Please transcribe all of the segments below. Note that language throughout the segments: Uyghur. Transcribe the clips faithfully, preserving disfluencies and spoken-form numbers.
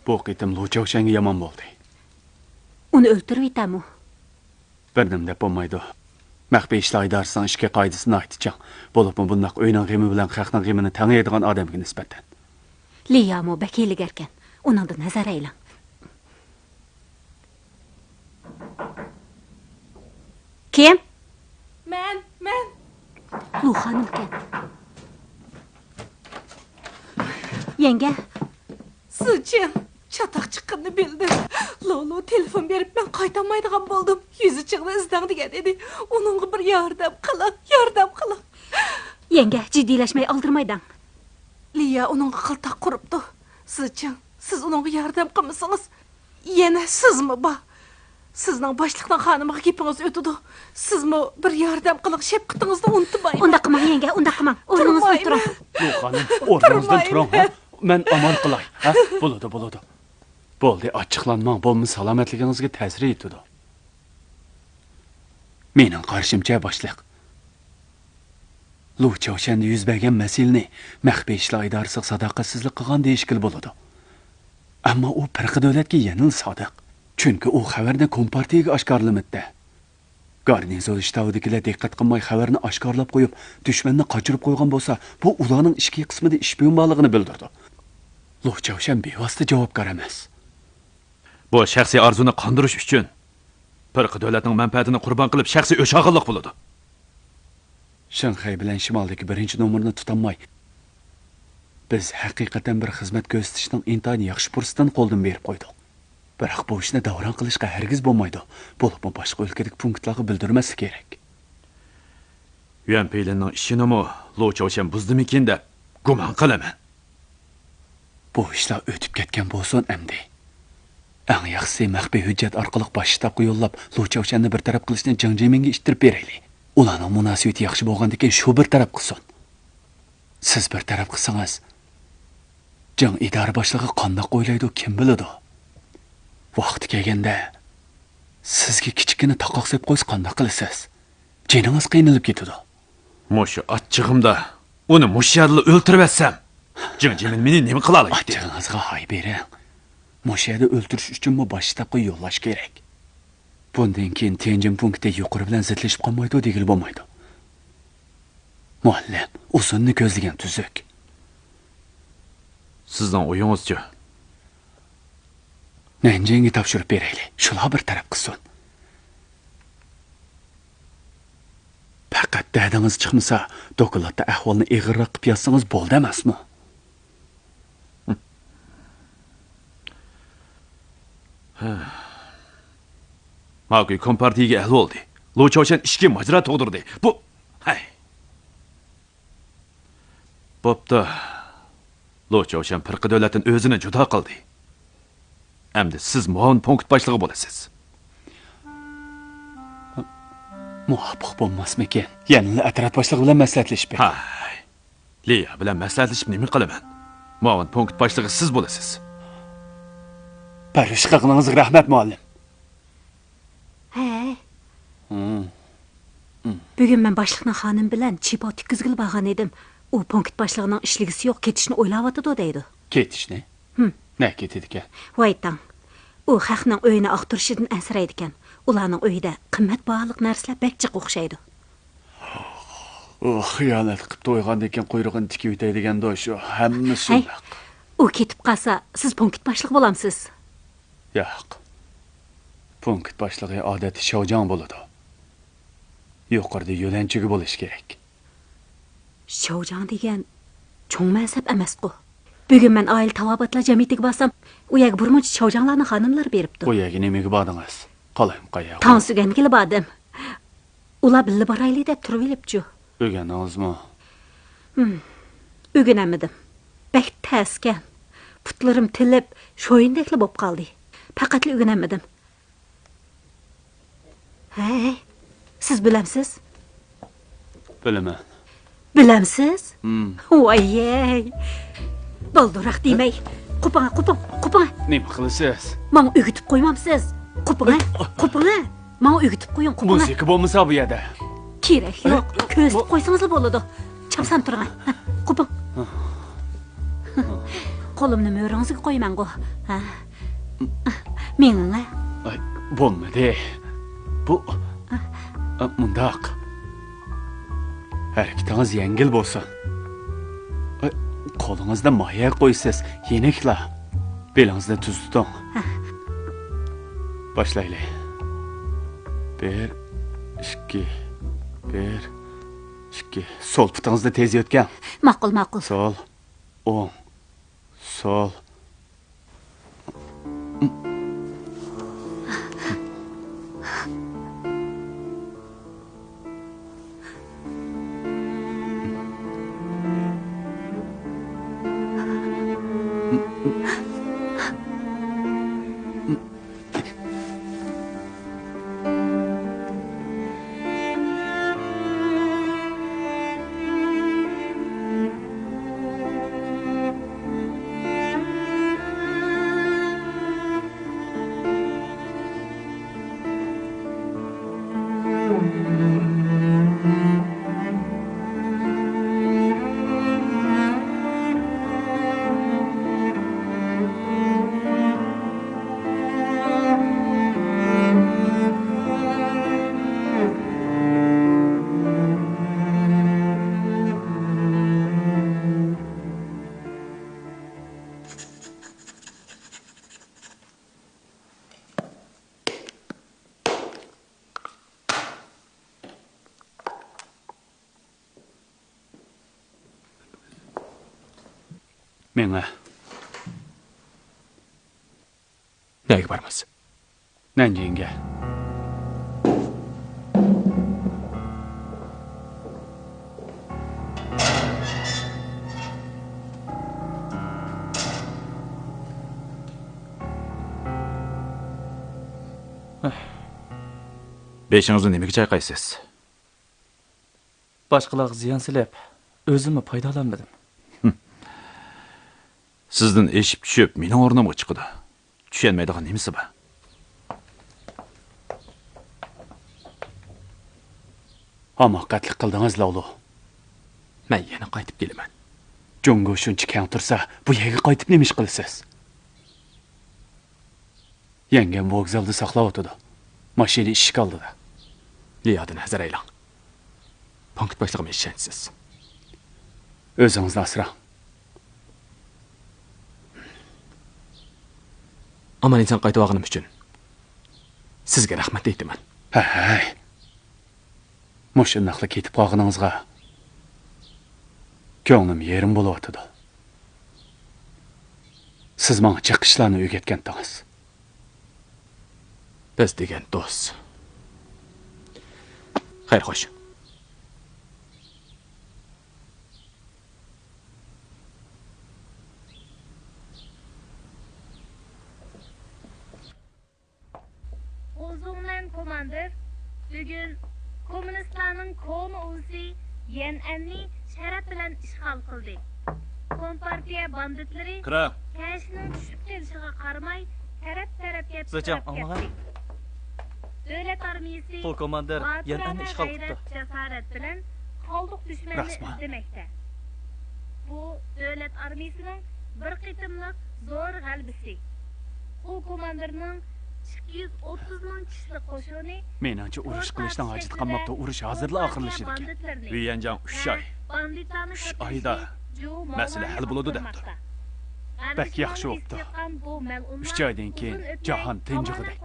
بۇ قېتىم لۇ چاۋشەنگە يامان بولدى. ئۇنى ئۆلتۈرۈۋېتەمۇ؟ بىر نېمە دەپ بولمايدۇ. مەخپىي ئىشلار ئىدارىسىنىڭ ئىچكى قائىدىسى ناھايىتى چىڭ. بولۇپمۇ بۇنداق ئۆينىڭ غېمى بىلەن خەقنىڭ غېمىنى تەڭ يەيدىغان ئادەمگە نىسبەتەن. لىيامۇ بەك ھىيلىگەركەن. ئۇنىڭدىن ھەزەر ئەيلەڭ. كىم؟ مەن، مەن. لۇ خانىمكەن. يەڭگە. سىچىڭ، چاتاق چىققىنىنى بىلدىم. لولۇ تېلېفون بېرىپ، مەن قايتالمايدىغان بولدۇم. يۈزۈچىڭنى ئىزدەڭ دېگەن ئىدى. ئۇنىڭغا بىر ياردەم قىلىڭ، ياردەم قىلىڭ. يەڭگە، جىددىيلەشمەي، ئالدىرىماي دەڭ. لىيا ئۇنىڭغا قىلتاق قۇرۇپتۇ. سىچىڭ، سىز ئۇنىڭغا ياردەم قىلمىسىڭىز، يەنە سىزمۇ بار. سىزنىڭ باشلىقنىڭ خانىمىغا گېپىڭىز ئۆتىدۇ. سىزمۇ بىر ياردەم قىلىڭ، شەپقىتىڭىزنى ئۇنتۇمايمەن. ئۇنداق قىلماڭ، يەڭگە، ئۇنداق قىلماڭ. ئورنىڭىزدىن تۇرۇڭ. تۇرمايمەن. لۇ خانىم، ئورنىڭىزدىن تۇرۇڭ، ھە؟ مەن ئامال قىلاي، ھە؟ بولىدۇ، بولىدۇ. بولدى، ئاچچىقلانماڭ، بولمىسا سالامەتلىكىڭىزگە تەسىر يېتىدۇ. مېنىڭ قارىشىمچە، باشلىق، لۇ چاۋشەندە يۈز بەرگەن مەسىلىنى مەخپىي ئىشلار ئىدارىسىغا ساداقەتسىزلىك قىلغان دېيىشكىلى بولىدۇ. ئەمما ئۇ پىرقە دۆلەتكە يەنىلا سادىق. چۈنكى ئۇ خەۋەرنى كومپارتىيىگە ئاشكارىلىمىدى. گارنىزون شتابىدىكىلەر دىققەت قىلماي خەۋەرنى ئاشكارىلاپ قويۇپ، دۈشمەننى قاچۇرۇپ قويغان بولسا، بۇ ئۇلارنىڭ ئىچكى قىسمىدا ئىشپىيون بارلىقىنى بىلدۈرىدۇ. لۇ چاۋشەن بىۋاسىتە جاۋابكار ئەمەس. بۇ شەخسىي ئارزۇنى قاندۇرۇش ئۈچۈن پىرقە دۆلەتنىڭ مەنپەئەتىنى قۇربان قىلىپ، شەخسىي ئۆچ ئالغانلىق بولىدۇ. شىنخەي بىلەن شىمالدىكى بىرىنچى نومۇرنى تۇتالماي، بىز ھەقىقەتەن بىر خىزمەت كۆرسىتىشنىڭ ئىنتايىن ياخشى پۇرسىتىنى قولدىن بېرىپ قويدۇق. بىراق بۇ ئىشنى داۋراڭ قىلىشقا ھەرگىز بولمايدۇ، بولۇپمۇ باشقا ئۆلكىدىكى پونكىتلارغا بىلدۈرمەسلىك كېرەك. يۈەن پېيلىننىڭ ئىشىنىمۇ لۇ چاۋشەن بۇزدىمىكىن دەپ گۇمان قىلىمەن. بۇ ئىشلار ئۆتۈپ كەتكەن بولسۇن ئەمدى. ئەڭ ياخشىسى مەخپىي ھۆججەت ئارقىلىق باش شتابقا يوللاپ، لۇ چاۋشەننى بىر تەرەپ قىلىشنى جېڭ جىمىنگە ئىتتىرىپ بېرەيلى. ئۇلارنىڭ مۇناسىۋىتى ياخشى بولغاندىكىن شۇ بىر تەرەپ قىلسۇن. سىز بىر تەرەپ قىلسىڭىز، جېڭ ئىدارە باشلىقى قانداق ئويلايدۇ، كىم بىلىدۇ؟ ۋاقتى كەلگەندە سىزگە كىچىككىنە تاقاق سېلىپ قويسا قانداق قىلىسىز؟ جېنىڭىز قىينىلىپ كېتىدۇ. مۇشۇ ئاچچىقىمدا ئۇنى مۇشۇ يەردىلا ئۆلتۈرۈۋەتسەم، جېڭ جىمىن مېنى نېمە قىلالايتتى؟ ئاچچىقىڭىزغا ھاي بېرىڭ. مۇشۇ يەردە ئۆلتۈرۈش ئۈچۈنمۇ باش شتابقا يوللاش كېرەك. بۇندىن كېيىن تيەنجىن پونكىتى يۇقىرى بىلەن زىتلىشىپ قالمايدۇ دېگىلى بولمايدۇ. مۇئەللىم، ئۇزۇننى كۆزلىگەن تۈزۈك. سىزنىڭ ئويىڭىزچۇ؟ نەنجىڭگە تاپشۇرۇپ بېرەيلى، شۇلار بىر تەرەپ قىلسۇن. پەقەت دەردىڭىز چىقمىسا، دوكلاتتا ئەھۋالنى ئېغىرراق قىلىپ يازسىڭىز بولدى ئەمەسمۇ؟ ماكۇي كومپارتىيىگە ئەل بولدى. لۇ چاۋشەن ئىچكى ماجىرا تۇغدۇردى. بۇ، ھەي. بوپتۇ. لۇ چاۋشەن پىرقە دۆلەتتىن ئۆزىنى جۇدا قىلدى. ئەمدى سىز مۇئاۋىن پونكىت باشلىقى بولىسىز. مۇۋاپىق بولماسمىكىن؟ يەنىلا ئەترەت باشلىقى بىلەن مەسلىھەتلىشىپ بېقىڭ. ھاي. لىيا بىلەن مەسلىھەتلىشىپ نېمە قىلىمەن؟ مۇئاۋىن پونكىت باشلىقى سىز بولىسىز. پەرۋىش قىلغىنىڭىزغا رەھمەت، مۇئەللىم. ھەي. ھىم. بۈگۈن مەن باشلىقنىڭ خانىمى بىلەن چىپاۋ تىككۈزگىلى بارغان ئىدىم. ئۇ پونكىت باشلىقىنىڭ ئىشلىگۈسى يوق، كېتىشنى ئويلاۋاتىدۇ دەيدۇ. كېتىشنى؟ ھىم. نەگە كېتىدىكەن؟ ۋايتاڭ. ئۇ خەقنىڭ ئۆيىنى ئاختۇرۇشىدىن ئەنسىرەيدىكەن. ئۇلارنىڭ ئۆيىدە قىممەت باھالىق نەرسىلەر بەك جىق ئوخشايدۇ. ئۇ خىيانەت قىپتۇ، ئويغاندىن كېيىن قۇيرۇقىنى تىكىۋېتەي دېگەندۇ شۇ. ھەممىسى ھەي، شۇنداق. ئۇ كېتىپ قالسا، سىز پونكىت باشلىقى بولامسىز؟ ياق. پونكىت باشلىقى ئادەتتە شاۋجاڭ بولىدۇ. يۇقىرىدا يۆلەنچۈگە بولۇشى كېرەك. شاۋجاڭ دېگەن چوڭ مەنسەپ ئەمەسقۇ؟ بۈگۈن مەن ئائىلە تاۋابىئاتلار جەمئىيىتىگە بارسام، ئۇ يەرگە بىرمۇنچە شاۋجاڭلارنىڭ خانىملىرى بېرىپتۇ. ئۇ يەرگە نېمىگە باردىڭىز؟ قالايمىقان ياقۇ؟ تاڭ سۈگەنگىلى باردىم. ئۇلار بىللە بارايلى دەپ تۇرۇۋېلىپچۇ. ئۆگەندىڭىزمۇ؟ ھىم، ئۆگىنەلمىدىم. بەك تەسكەن. پۇتلىرىم تېلىپ، شويۇندەكلا بولۇپ قالدى. پەقەتلا ئۆگىنەلمىدىم. ھەي، سىز بىلەمسىز؟ بىلىمەن. بىلەمسىز؟ ھىم. ۋاييەي. بالدۇرراق دېمەي. قوپۇڭە، قوپۇڭ، قوپۇڭە. نېمە قىلىسىز؟ ماڭا ئۆگىتىپ قويمامسىز؟ قوپۇڭە، قوپۇڭە. ماڭا ئۆگىتىپ قويۇڭ، قوپۇڭە. مۇزىكا بولمىسا بۇ يەردە. كېرەك يوق. كۆرسىتىپ قويسىڭىزلا بولىدۇ. چاپسان تۇرۇڭە. قوپۇڭ. قولۇمنى مۈرىڭىزگە قويماڭغۇ. ھە؟ مېڭىڭە. ئاي، بولمىدى. بۇ، ئا، مۇنداق. ھەرىكىتىڭىز يەڭگىل بولسۇن. ئاي، قولىڭىزنى مايا قويىسىز، يېنىكلا. بېلىڭىزنى تۈز تۇتۇڭ. ھە. باشلايلى. بىر، ئىككى، بىر، ئىككى. سول پۇتىڭىزنى تېز يۆتكەڭ. ماقۇل، ماقۇل. سول، ئوڭ، سول. مېڭە. نەگە بارىمىز؟ نەنجىڭگە. بېشىڭىزنى نېمىگە چايقايسىز؟ باشقىلارغا زىيان سېلىپ، ئۆزۈممۇ پايدالانمىدىم. سىزدىن ئېشىپ چۈشۈپ، مېنىڭ ئورنۇمغا چىقىدۇ. چۈشەنمەيدىغان نېمىسى بار؟ ھاماقەتلىك قىلدىڭىز، لاۋلۇ. مەن يەنە قايتىپ كېلىمەن. جۇڭگو شۇنچە كەڭ تۇرسا، بۇ يەرگە قايتىپ نېمە ئىش قىلىسىز؟ يەڭگەم ۋوگزالدا ساقلاۋاتىدۇ. ماشىنا ئىشىك ئالدىدا. لىيادىن ھەزەر ئەيلەڭ. پونكىت باشلىقىمغا ئىشەنچسىز. ئۆزىڭىزنى ئاسراڭ. ئامان-ئېسەن قايتىۋالغىنىم ئۈچۈن سىزگە رەھمەت ئېيتىمەن. ھەي. مۇشۇنداقلا كېتىپ قالغىنىڭىزغا كۆڭلۈم يېرىم بولۇۋاتىدۇ. سىز ماڭا جىق ئىشلارنى ئۆگەتكەنتىڭىز. بىز دېگەن دوست. خەير، خوش. ئۇزۇڭمەن كوماندىر بۈگۈن كوممۇنىستلارنىڭ كونا ئۇۋىسى يەنئەننى شەرەپ بىلەن ئىشغال قىلدى. كومپارتىيە باندىتلىرى كىرىڭ. كەشنىڭ چۈشۈپ قېلىشىغا قارىماي، تەرەپ-تەرەپكە زىچاڭ، پىرقىراپ ئاڭلاڭا. كەتتى. دۆلەت ئارمىيىسى پول كوماندىر يەنئەننى باتۇرانە ئىشغال غەيرەت، قىپتۇ. جاسارەت بىلەن قالدۇق دۈشمەننى راستمۇ؟ ئىزدىمەكتە. بۇ دۆلەت ئارمىيىسىنىڭ بىر قېتىملىق زور غەلىبىسى. ئۇ كوماندىرنىڭ ئىككى يۈز ئوتتۇز مىڭ كىشىلىك قوشۇنى مېنىڭچە، ئۇرۇش قىلىشنىڭ ھاجىتى قالماپتۇ، ئۇرۇش ھازىرلا ئاخىرلىشىدىكەن. ۋىيەنجاڭ ئۈچ ئاي، ئۈچ ئايدا مەسىلە ھەل بولىدۇ دەپتۇ. بەك ياخشى بوپتۇ. ئۈچ ئايدىن كېيىن جاھان تىنجىغۇدەك.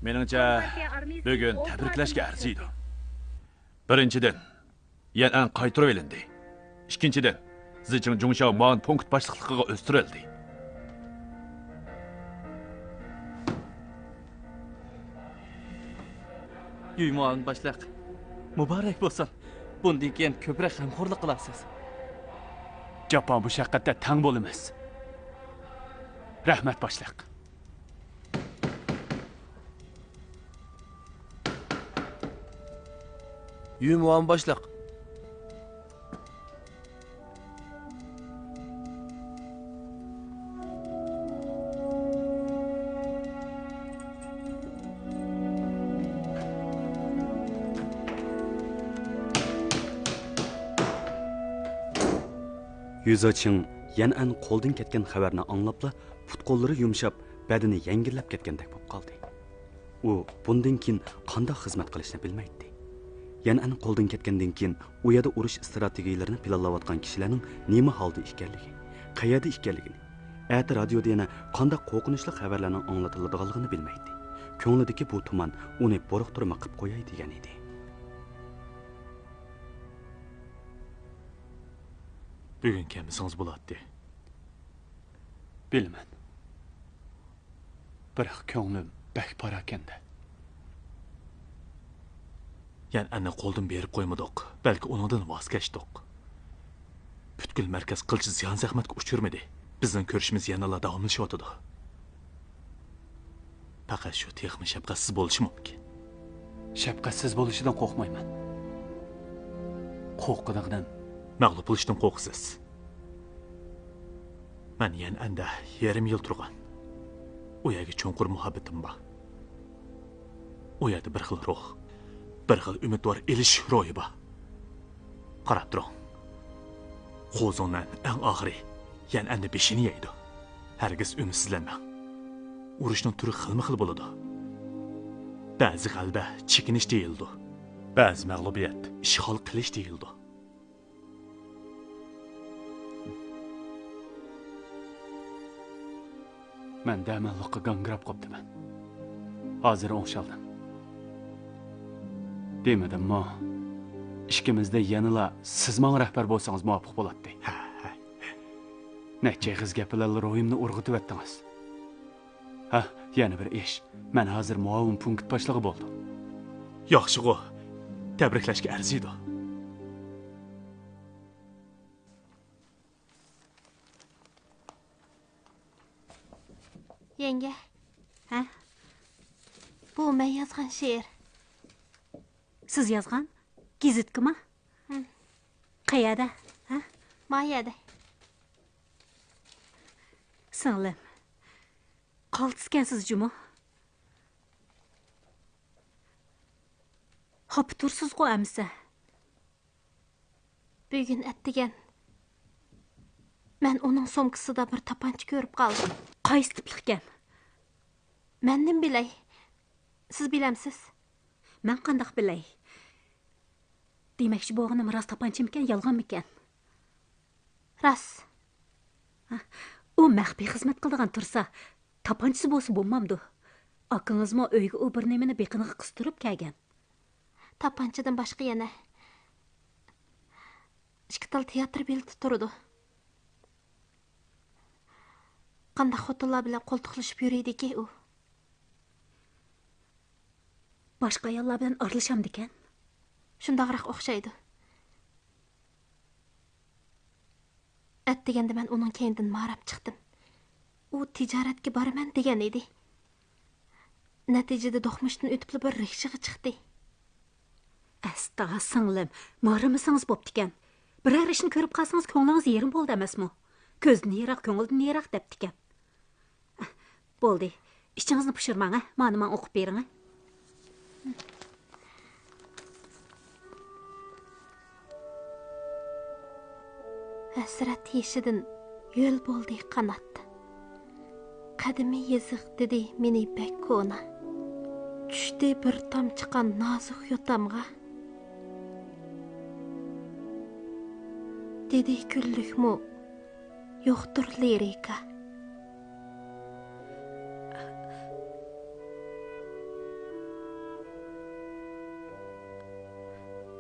مېنىڭچە، بۈگۈن تەبرىكلەشكە ئەرزىيدۇ. بىرىنچىدىن، يەنئەن قايتۇرۇۋېلىندى. ئىككىنچىدىن، زىچىڭ جۇڭشياۋ مۇئاۋىن پونكىت باشلىقلىقىغا ئۆستۈرۈلدى. يۈي مۇئاۋىن باشلىق، مۇبارەك بولسۇن. بۇندىن كېيىن كۆپرەك غەمخورلۇق قىلارسىز. جاپا مۇشەققەتتە تەڭ بولىمىز. رەھمەت، باشلىق. يۈي مۇئاۋىن باشلىق. يۈزاچىڭ يەنئەن قولدىن كەتكەن خەۋەرنى ئاڭلاپلا پۇت-قوللىرى يۇمشاپ، بەدىنى يەڭگىللەپ كەتكەندەك بولۇپ قالدى. ئۇ بۇندىن كېيىن قانداق خىزمەت قىلىشنى بىلمەيتتى. يەنئەن قولدىن كەتكەندىن كېيىن ئۇ يەردە ئۇرۇش ئىستراتېگىيىلىرىنى پىلانلاۋاتقان كىشىلەرنىڭ نېمە ھالدا ئىكەنلىكى، قەيەردە ئىكەنلىكىنى، ئەتە رادىيودا يەنە قانداق قورقۇنچلۇق خەۋەرلەرنىڭ ئاڭلىتىلىدىغانلىقىنى بىلمەيتتى. كۆڭلىدىكى بۇ تۇمان ئۇنى بۇرۇقتۇرما قىپ قوياي دېگەن ئىدى. بۈگۈن كەلمىسىڭىز بولاتتى. بىلىمەن. بىراق كۆڭلۈم بەك پاراكەندە. يەنئەننى قولدىن بېرىپ قويمىدۇق، بەلكى ئۇنىڭدىن ۋاز كەچتۇق. پۈتكۈل مەركەز قىلچە زىيان-زەخمەتكە ئۇچرىمىدى. بىزنىڭ كۆرۈشىمىز يەنىلا داۋاملىشىۋاتىدۇ. پەقەت شۇ تېخىمۇ شەپقەتسىز بولۇشى مۇمكىن. شەپقەتسىز بولۇشىدىن قورقمايمەن. قورقىدىغىنىم، مەغلۇپ بولۇشتىن قورقىسىز. مەن يەنئەندە يېرىم يىل تۇرغان. ئۇ يەرگە چوڭقۇر مۇھەببىتىم بار. ئۇ يەردە بىر خىل روھ، بىر خىل ئۈمىدۋار ئېلىشىش روھى بار. قاراپ تۇرۇڭ. خوزۇڭنەن ئەڭ ئاخىرى يەنئەندە بېشىنى يەيدۇ. ھەرگىز ئۈمىدسىزلەنمەڭ. ئۇرۇشنىڭ تۈرى خىلمۇ خىل بولىدۇ. بەزى غەلىبە چېكىنىش دېيىلىدۇ. بەزى مەغلۇبىيەت ئىشغال قىلىش دېيىلىدۇ. مەن دەماللىققا گاڭگىراپ قاپتىمەن. ھازىر ئوڭشالدىم. دېمىدىممۇ؟ ئىككىمىزدە يەنىلا سىز ماڭا رەھبەر بولسىڭىز مۇۋاپىق بولاتتى. ھە، ھە. نەچچە ئېغىز گەپ بىلەنلا روھىمنى ئۇرغۇتۇۋەتتىڭىز. ھە، يەنە بىر ئىش. مەن ھازىر مۇئاۋىن پونكىت باشلىقى بولدۇم. ياخشىغۇ. تەبرىكلەشكە ئەرزىيدۇ. يەڭگە. ھە؟ بۇ مەن يازغان شېئىر. سىز يازغان؟ گېزىتكىما؟ ھىم. قەيەردە؟ ھە؟ ما يەردە. سىڭلىم، قالتىسكەنسىز جۇمۇ. خاپا تۇرسىزغۇ ئەمىسە؟ بۈگۈن ئەتىگەن مەن ئۇنىڭ سومكىسىدا بىر تاپانچا كۆرۈپ قالدىم. قايسى تىپلىقكەن؟ مەن نېمە بىلەي؟ سىز بىلەمسىز؟ مەن قانداق بىلەي؟ دېمەكچى بولغىنىم راست تاپانچىمىكەن، يالغانمىكەن؟ راست. ھە، ئۇ مەخپىي خىزمەت قىلىدىغان تۇرسا، تاپانچىسى بولسا بولمامدۇ؟ ئاكىڭىزمۇ ئۆيگە ئۇ بىر نېمىنى بېقىنغا قىستۇرۇپ كەلگەن. تاپانچىدىن باشقا يەنە ئىككى تال تىياتىر بېلىتى تۇرىدۇ. قانداق خوتۇنلار بىلەن قولتۇقلىشىپ يۈرىدىكى ئۇ؟ باشقا ئاياللار بىلەن ئارىلىشامدىكەن؟ شۇنداقراق ئوخشايدۇ. ئەتىگەندە مەن ئۇنىڭ كەينىدىن ماراپ چىقتىم. ئۇ تىجارەتكە بارىمەن دېگەن ئىدى. نەتىجىدە دوقمۇشتىن ئۆتۈپلا بىر رىكشىغا چىقتى. ئەستا، سىڭلىم، مارىمىسىڭىز بوپتىكەن. بىرەر ئىشنى كۆرۈپ قالسىڭىز كۆڭلىڭىز يېرىم بولدى ئەمەسمۇ؟ كۆزدىن يىراق، كۆڭۈلدىن يىراق دەپتىكەن. بولدى، ئىچىڭىزنى پۇشۇرماڭ، ھە؟ مانى ماڭا ئوقۇپ بېرىڭ، ھە؟ ھەسرەت يېشىدىن ھۆل بولدى قانات. قەدىمى يېزىق دېدى مېنى بەك كونا. چۈشتى بىر تامچە قان نازۇك يوتامغا. دېدى كۈنلۈكمۇ يوقتۇر لىرىكا.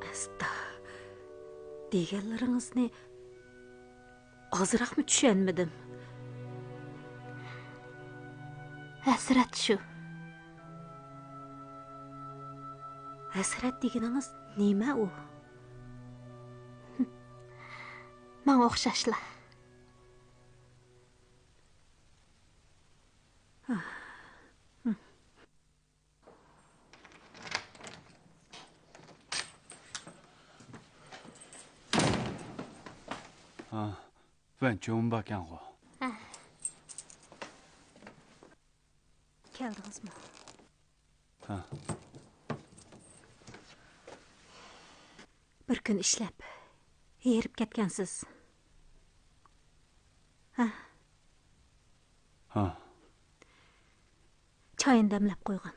ئەستا، دېگەنلىرىڭىزنى ئازراقمۇ چۈشەنمىدىم. ھەسرەت شۇ. ھەسرەت دېگىنىڭىز نېمە ئۇ؟ ماڭا ئوخشاشلا. ھا، ۋەنچۇڭ باركەنغۇ؟ ھە. كەلدىڭىزمۇ؟ ھا. بىر كۈن ئىشلەپ، ھېرىپ كەتكەنسىز. ھە. ھا. چاينى دەملەپ قويغان.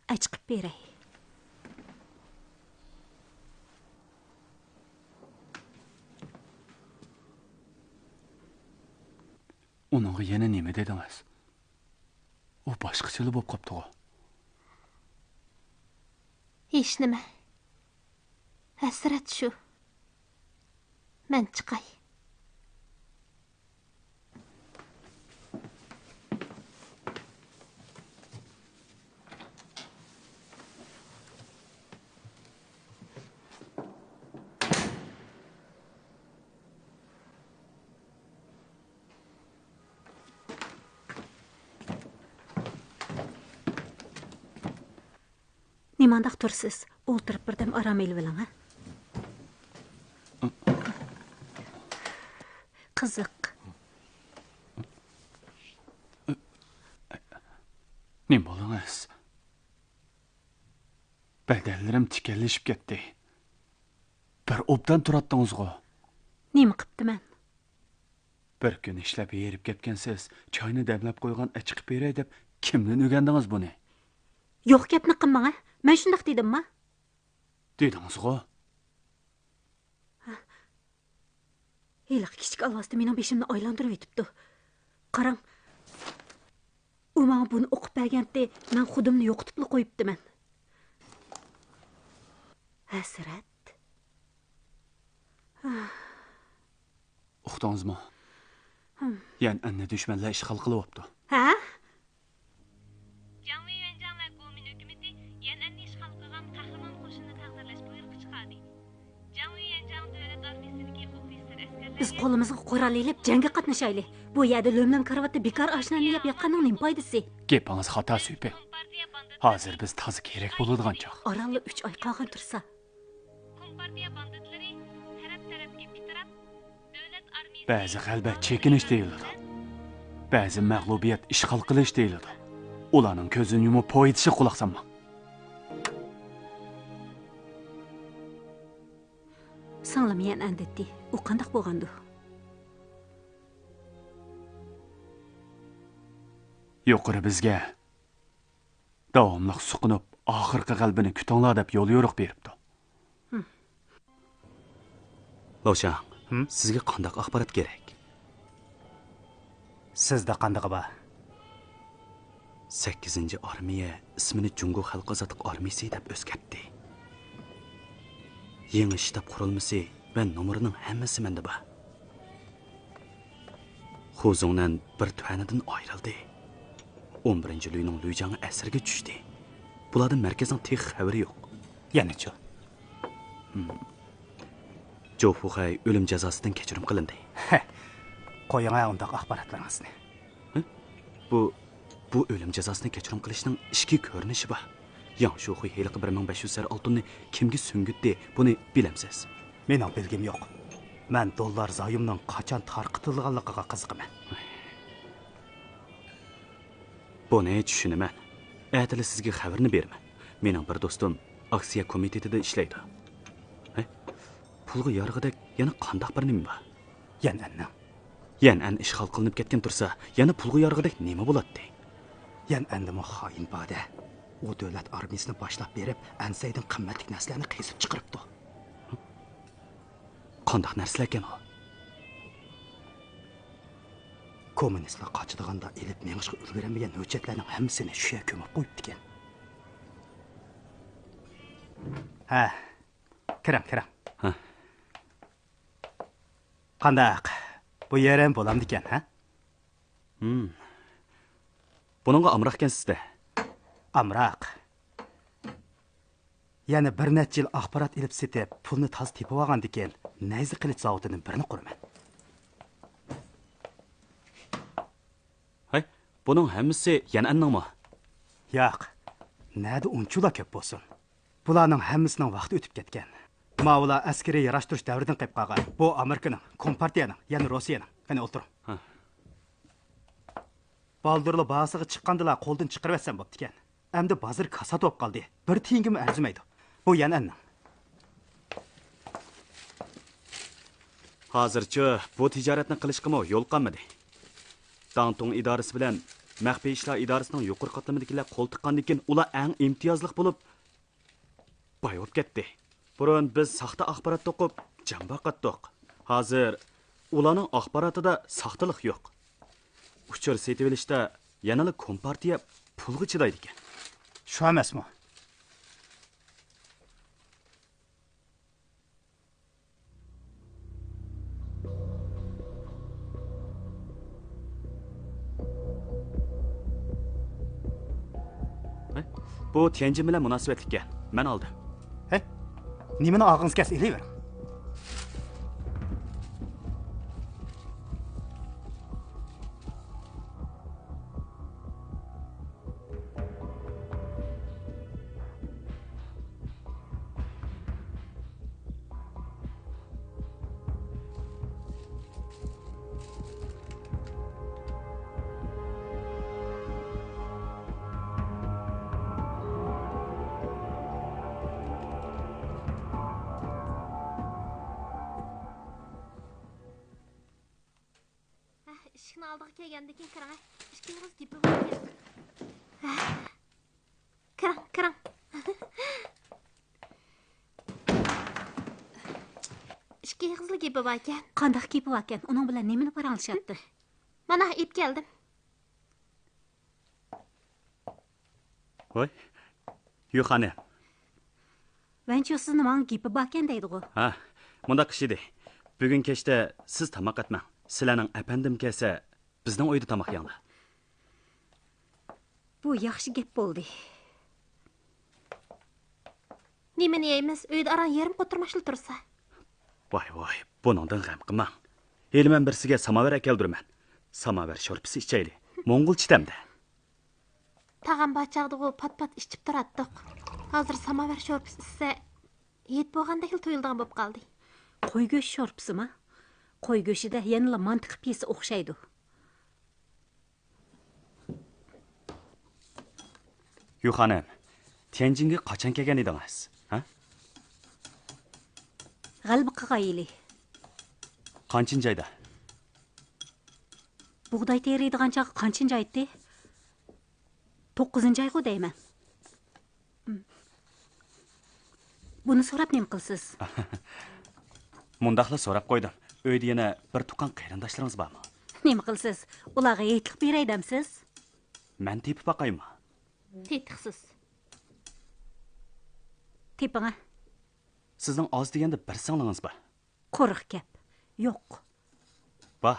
ئەچىقىپ بېرەي. ئۇنىڭغا يەنە نېمە دېدىڭىز؟ ئۇ باشقىچىلا بولۇپ قاپتىغۇ. ھېچنېمە. ھەسرەت شۇ. مەن چىقاي. نېمانداق تۇرىسىز؟ ئولتۇرۇپ بىردەم ئارام ئېلىۋېلىڭ، ھە؟ قىزىق. نېمە بولدىڭىز؟ بەدەنلىرىم تىكەنلىشىپ كەتتى. بىر ئوبدان تۇراتتىڭىزغۇ. نېمە قىپتىمەن؟ بىر كۈن ئىشلەپ ھېرىپ كەتكەنسىز، چاينى دەملەپ قويغان ئەچىقىپ بېرەي دەپ كىمدىن ئۆگەندىڭىز بۇنى؟ يوق گەپنى قىلماڭ ھە، مەن شۇنداق دېدىمما؟ دېدىڭىزغۇ. ھېلىقى كىچىك ئالۋاستى مېنىڭ بېشىمنى ئايلاندۇرۇۋېتىپتۇ. قاراڭ، ئۇ ماڭا بۇنى ئوقۇپ بەرگەنتى، مەن خۇدۇمنى يوقىتىپلا قويۇپتىمەن. ھەسرەت. ئۇقتىڭىزمۇ؟ ھىم. يەنئەننى دۈشمەنلەر ئىشغال قىلىۋاپتۇ. ھە؟ جاڭ ۋېيۈەنجاڭ ۋە گومىن ھۆكۈمىتى يەنئەننى ئىشغال قىلغان قەھرىمان قوشۇننى تەقدىرلەش بۇيرۇقى چىقاردى. جاڭ ۋېيۈەنجاڭ دۆلەت ئارمىيىسىدىكى ئوفىتسېر ئەسكەرلەرگە بىز قولىمىزغا قورال ئېلىپ جەڭگە قاتنىشايلى. بۇ يەردە لۆم-لۆم كارىۋاتتا بىكار ئاشناننى يەپ ياتقاننىڭ نېمە پايدىسى؟ گېپىڭىز خاتا، سۈيپىن. ھازىر بىز تازا كېرەك بولىدىغان چاغ. ئارانلا ئۈچ ئاي قالغان تۇرسا. كومپارتىيە باندىتلىرى تەرەپ-تەرەپكە پىتىراپ، دۆلەت ئارمىيىسى بەزى غەلىبە چېكىنىش دېيىلىدۇ. بەزى مەغلۇبىيەت ئىشغال قىلىش دېيىلىدۇ. ئۇلارنىڭ كۆزىنى يۇمۇپ پو ئېتىشىغا قۇلاق سالماڭ. سىڭلىم يەنئەن دەتتى. ئۇ قانداق بولغاندۇ؟ يۇقىرى بىزگە داۋاملىق سۇقۇنۇپ، ئاخىرقى غەلىبىنى كۈتۈڭلار دەپ يوليورۇق بېرىپتۇ. ھىم. لوشاڭ، ھىم؟ سىزگە قانداق ئاخبارات كېرەك؟ سىزدە قاندىقى بار؟ سەككىزىنچى ئارمىيە ئىسمىنى جۇڭگو خەلق ئازادلىق ئارمىيىسى دەپ ئۆزگەرتتى. يېڭى شتاب قۇرۇلمىسى ۋە نومۇرىنىڭ ھەممىسى مەندە بار. خۇ زۇڭنەن بىر تۈەنىدىن ئايرىلدى. ئون بىرىنچى لۈينىڭ لۈيجاڭى ئەسىرگە چۈشتى. بۇلاردىن مەركەزنىڭ تېخى خەۋىرى يوق. يەنىچۇ؟ ھىم. جو فۇخەي ئۆلۈم جازاسىدىن كەچۈرۈم قىلىندى. قويۇڭە ئۇنداق ئاخباراتلىرىڭىزنى. ھە؟ بۇ، بۇ ئۆلۈم جازاسىنى كەچۈرۈم قىلىشنىڭ ئىككى كۆرۈنۈشى بار. ياڭ شۇخۇي ھېلىقى بىر مىڭ بەش يۈز زەر ئالتۇننى كىمگە سۈڭگۈتتى، بۇنى بىلەمسىز؟ مېنىڭ بىلگۈم يوق. مەن دوللار زايومنىڭ قاچان تارقىتىلىدىغانلىقىغا قىزىقىمەن. بۇنى چۈشىنىمەن. ئەتىلا سىزگە خەۋىرىنى بېرىمەن. مېنىڭ بىر دوستۇم ئاكسىيە كومىتېتىدا ئىشلەيدۇ. ھەي، پۇلغا يارىغۇدەك يەنە قانداق بىر نېمە بار؟ يەنئەننىڭ. يەنئەن ئىشغال قىلىنىپ كەتكەن تۇرسا، يەنە پۇلغا يارىغۇدەك نېمە بولاتتى؟ يەنئەندىمۇ خائىن بار-دە. ئۇ دۆلەت ئارمىيىسىنى باشلاپ بېرىپ، ئەنسەيدىن قىممەتلىك نەرسىلەرنى قېزىپ چىقىرىپتۇ. قانداق نەرسىلەركەن ئۇ؟ كوممۇنىستلار قاچىدىغاندا ئېلىپ مېڭىشقا ئۈلگۈرەلمىگەن ھۆججەتلەرنىڭ ھەممىسىنى شۇ يەرگە كۆمۈپ قويۇپتىكەن. ھە، كىرىڭ، كىرىڭ. ھە. قانداق؟ بۇ يەرەم بولامدىكەن، ھە؟ ھىم. بۇنىڭغا ئامراقكەنسىز-دە. ئامراق. يەنە بىر نەچچە يىل ئاخبارات ئېلىپ سېتىپ، پۇلنى تازا تېپىۋالغاندىكىن، نەيزە قىلىچ زاۋۇتىدىن بىرنى قۇرىمەن. ھەي، بۇنىڭ ھەممىسى يەنئەننىڭمۇ؟ ياق، نەدە ئۇنچىلا كۆپ بولسۇن. بۇلارنىڭ ھەممىسىنىڭ ۋاقتى ئۆتۈپ كەتكەن. ماۋۇلار ئەسكىرىي ياراشتۇرۇش دەۋرىدىن قېلىپ قالغان. بۇ ئامېرىكىنىڭ، كومپارتىيەنىڭ، يەنى روسىيەنىڭ. قېنى ئولتۇرۇڭ. ھە. بالدۇرلا باھاسىغا چىققاندىلا قولدىن چىقىرىۋەتسەم بوپتىكەن. ئەمدى بازىرى كاسات بولۇپ قالدى. بىر تىيىنگىمۇ ئەرزىمەيدۇ. بۇ يەنئەننىڭ. ھازىرچۇ بۇ تىجارەتنى قىلىشقىمۇ يول قالمىدى. داڭتۇڭ ئىدارىسى بىلەن مەخپىي ئىشلار ئىدارىسىنىڭ يۇقىرى قاتلىمىدىكىلەر قول تىققاندىن كېيىن، ئۇلار ئەڭ ئىمتىيازلىق بولۇپ باي بولۇپ كەتتى. بۇرۇن بىز ساختا ئاخبارات توقۇپ جان باقاتتۇق. ھازىر ئۇلارنىڭ ئاخباراتىدا ساختىلىق يوق. ئۇچۇر سېتىۋېلىشتا يەنىلا كومپارتىيە پۇلغا چىدايدىكەن. شۇ ئەمەسمۇ؟ ھە؟ بۇ تيەنجىن بىلەن مۇناسىۋەتلىككەن. مەن ئالدىم. ھە؟ نېمىنى ئالغىڭىز كەلسە ئېلىۋېرىڭ. ھە، ئىشىكنىڭ ئالدىغا كەلگەندىن كېيىن كىرىڭە. ئىككى ئېغىز گېپى بار ئىكەن. ھە. كىرىڭ، كىرىڭ. ئىككى ئېغىزلا گېپى باركەن. قانداق گېپى باركەن؟ ئۇنىڭ بىلەن نېمىنى پاراڭلىشاتتى؟ مانا، ئېلىپ كەلدىم. ۋاي، يۈخانىم. ۋەنچيۇ سىزنى ماڭا گېپى باركەن دەيدىغۇ. ھە، مۇنداق ئىش ئىدى. بۈگۈن كەچتە سىز تاماق ئەتمەڭ. سىلەرنىڭ ئەپەندىم كەلسە، بىزنىڭ ئۆيدە تاماق يەڭلار. بۇ ياخشى گەپ بولدى. نېمىنى يەيمىز؟ ئۆيدە ئاران يېرىم قوتۇرماچلا تۇرسا. ۋاي، ۋاي، بۇنىڭدىن غەم قىلماڭ. ھېلى مەن بىرسىگە ساماۋەر ئەكەلدۈرىمەن. ساماۋەر شورپىسى ئىچەيلى. موڭغۇلچە تەمدە. تاغام بار چاغدىغۇ پات-پات ئىچىپ تۇراتتۇق. ھازىر ساماۋەر شورپىسى ئىچسە، ھېيت بولغاندەكلا تۇيۇلىدىغان بولۇپ قالدى. قوي گۆشى شورپىسىما؟ قوي گۆشىدە يەنىلا مانتا قىلىپ يېسە ئوخشايدۇ. يۈخانىم، تيەنجىنگە قاچان كەلگەن ئىدىڭىز؟ ھە؟ غەلىبە قىلغايلى. قانچىنچى ئايدا؟ بۇغداي تېرىيدىغان چاغ قانچىنچى ئايتتى؟ توققۇزىنچى ئايغۇ دەيمەن. بۇنى سوراپ نېمە قىلىسىز؟ مۇنداقلا سوراپ قويدۇم. ئۆيدە يەنە بىر تۇغقان قېرىنداشلىرىڭىز بارمۇ؟ نېمە قىلىسىز؟ ئۇلارغا ھېيتلىق بېرەي دەمسىز؟ مەن تېپىپ باقايمۇ؟ تېتىقسىز. تېپىڭە. سىزنىڭ ئاز دېگەندە بىر سىڭلىڭىز بار. قۇرۇق گەپ. يوق. بار.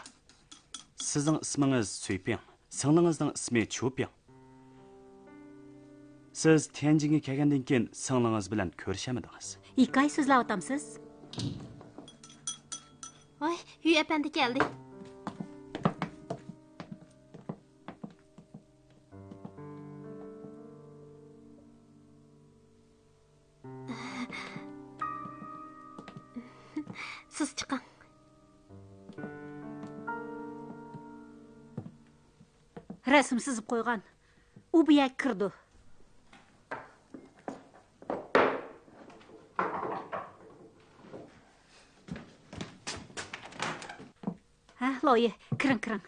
سىزنىڭ ئىسمىڭىز سۈيپىڭ، سىڭلىڭىزنىڭ ئىسمى چۈپىڭ. سىز تيەنجىنگە كەلگەندىن كېيىن سىڭلىڭىز بىلەن كۆرۈشەلمىدىڭىز. ھېكايە سۆزلەۋاتامسىز؟ ۋاي، يۈ ئەپەندى كەلدى. سىز چىقىڭ. رەسىم سىزىپ قويغان. ئۇ بۇ يەرگە كىرىدۇ. ھە، لويى، كىرىڭ، كىرىڭ.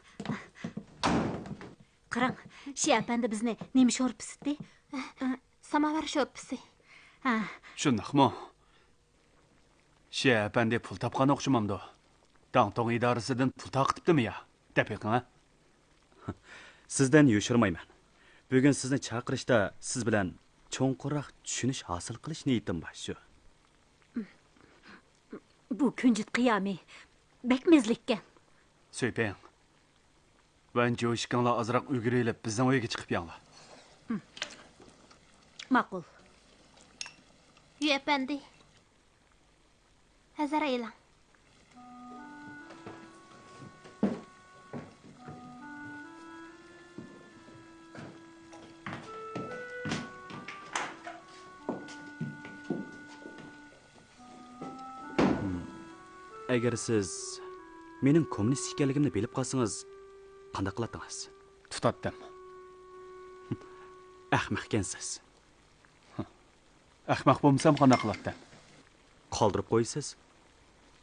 قاراڭ، شى ئەپەندى بىزنى نېمە شورپىسى ئىتتى؟ ساماۋار شورپىسى. ھە. شۇنداقمۇ؟ شى ئەپەندى پۇل تاپقان ئوخشىمامدۇ؟ داڭتۇڭ ئىدارىسىدىن پۇل تارقىتىپتىمۇ يا؟ دەپ بېقىڭ، ھە؟ سىزدىن يوشۇرمايمەن. بۈگۈن سىزنى چاقىرىشتا سىز بىلەن چوڭقۇرراق چۈشىنىش ھاسىل قىلىش نىيىتىم بار شۇ. بۇ كۈنجۈت قىيامى بەك مەززىلىككەن. سۈيپىڭ، ۋەنجۇ ئىككىڭلار ئازراق ئۈگرىلىپ بىزنىڭ ئۆيگە چىقىپ يەڭلار. ماقۇل. يۈ ئەپەندى. ھەزەر ئېيلىڭ. ئەگەر سىز مېنىڭ كوممۇنىست ئىكەنلىكىمنى بىلىپ قالسىڭىز، قانداق قىلاتتىڭىز؟ تۇتاتتىم. ئەخمەق ئىكەنسىز. ئەخمەق بولمىسام قانداق قىلاتتىم؟ قالدۇرۇپ قويىسىز.